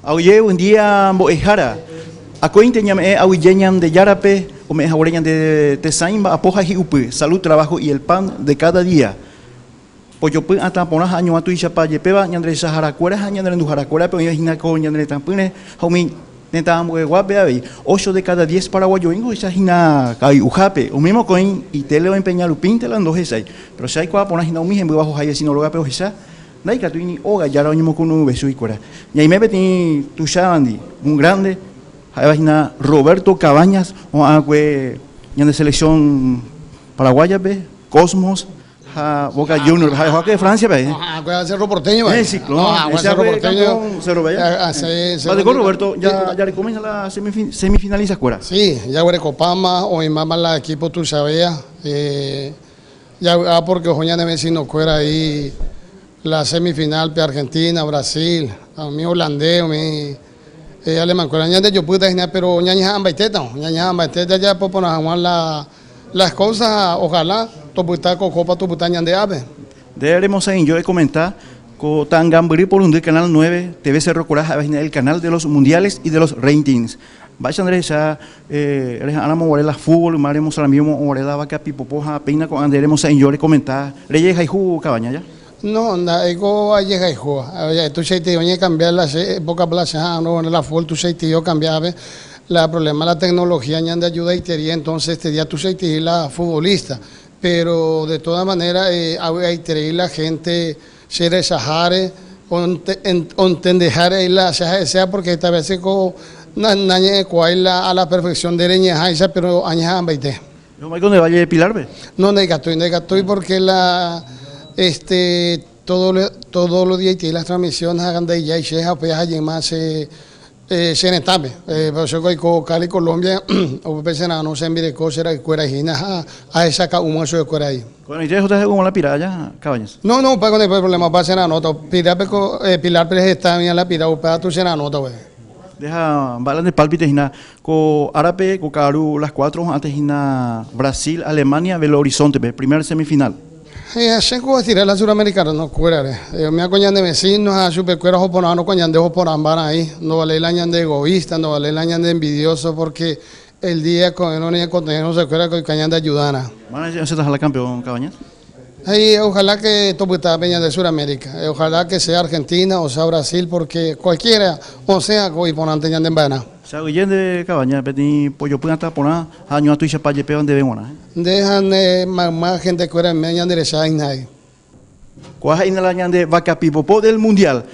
Aguyje un día mbo'ehára. Akóinte ñame'ẽ aguyje Ñandejárape ome'ẽ haguére ñande tesãi mba'apo ha hi'upy, salud, trabajo y el pan de cada día. Pojopy atã porã ha añuã tuichapa jepéva ñande rechaharakuéra ha ñane renduharakuérape oĩva hína ko ñane retãpýre ha umi tetã ambueguápe avei. Ocho de cada diez paraguayoíngo ohecha hína ka'ay'uhápe. Umi mokõi itéle oempeña rupínte la ndohechái. Péro che aikuaa porã hína umi hembýva ohoha ivecino rógape ohecha, ndaikatúi ni óga jára oñemokunu'ũve chuguikuéra. Ñaime peteĩ tuichavandi, un grande, ha'éva hína Roberto Cabañas, oha'ãkue ñande selección paraguáyape, Cosmos, Ha Boca Juniors, ha oho de Francia pe. Ah, cuál Cerro Porteño, va. Ciclón, ah, ese Cerro Porteño. Cerro Bella. Vale, con Roberto, ya ya recomienza la semifinaliza escuela. Sí, ya Copama, hoy mama la equipo tú sabías, eh, ya ah, porque ojo de vecino cuera ahí la semifinal pe Argentina, Brasil, a mi holandés, mi eh, alemán cuera ñande yo puta pero ñaña ambaiteta, ñaña ambaiteta ya popona la Las cosas ojalá topyta ko kópa topyta ñande ápe. Nde remosãinjo ekomenta ko ta'angambyry porundy Canal 9 TV Cerro Corá ha'éva hína el canal de los mundiales y de los ratings. Mba'éicha nde rehecha reha'ãramo guare la fútbol yma remosarambívo guare la vakapipopo ha péina ko'ã nde remosãinjo rekomenta rejehayhu Cabaña ja. No, nda'éiko ajehayhúva. Tuichaitei oñekambia la che época la che ha'arõ guare la fútbol tuichaitei okambia ápe. La problema la tecnología ñande ayudaiteria entonces este día tuichaitei la futbolista. Pero de toda manera avy'aiterei la gente che rechaháre ontendeháre la che ha'eséva porque heta veces ko nañe'ẽkuaái la a la perfección nde reñe'ẽháicha pero añeha'ãmbaite. No Michael de Valle de Pilar pe. No ndaikatúi, ndaikatúi porque la este todo todo los días las transmisiones ha ndaijái che ha upéi ahajyma che che retãpe. Pero che oiko Cali Colombia upépe che ra'arõ che rembireko che ra'ykuéra hína ha ahechaka'úma chupekuéra ahí. Ko'ẽrõite rehóta he'u la pira aja Cabañas. No, no, upéva ko problema, upéva che ra'arõta. Pirápe ko Pilar pe heta oĩ la pira upéva tu che ra'arõta upépe. Ndeha mba'e la nde pálpite hína Ko árape ko ka'aru las cuatro oha'ãte hína Brasil, Alemania, Belo Horizonte-pe, primer semifinal. Che ko estira la suramericano kuérare. Umi ko ñane vecino ha chupekuéra oho porãrõ ko ñande oho porãmba raĩ. Ndovaléi la ñande egoísta, ndovaléi la ñande envidioso porque el día ko'ẽrõ ñaikotevẽrõ chupekuéra ko oika ñande ayudarã. Márõ osẽtaha la campeón Cabañas? He'i, Ojalá que topyta pe ñande Suramérica, ojalá que sea Argentina o sea Brasil porque cualquiera osẽa ko iporãnte ñande mba'erã. Che aguyje nde Cabaña, peteĩ pojopy atã porã ha añuã tuichapa jepéva ndéve g̃uarã. Nde ha ne mayma gentekuéra oime ñande recha hína. Kóa ha'ína la ñande vakapipopo del mundial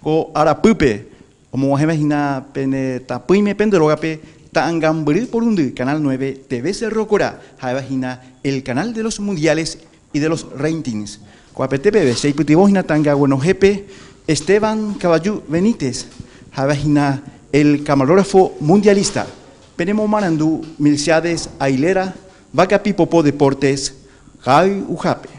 ko arapýpe Omog̃uahẽva hína pene tapỹime pende rógape ta'angambyry porundy Canal 9 TV Cerro Corá, ha'éva hína el canal de los mundiales y de los ratings. Ko'ápete peve che aipytyvõ hína ta'anga guenohépe Esteban Kavaju Benítez, ha'éva hína el camarógrafo mundialista. Penemomarandu Milciades Aguilera, Vakapipopo Deportes, Ka'ay'uhápe.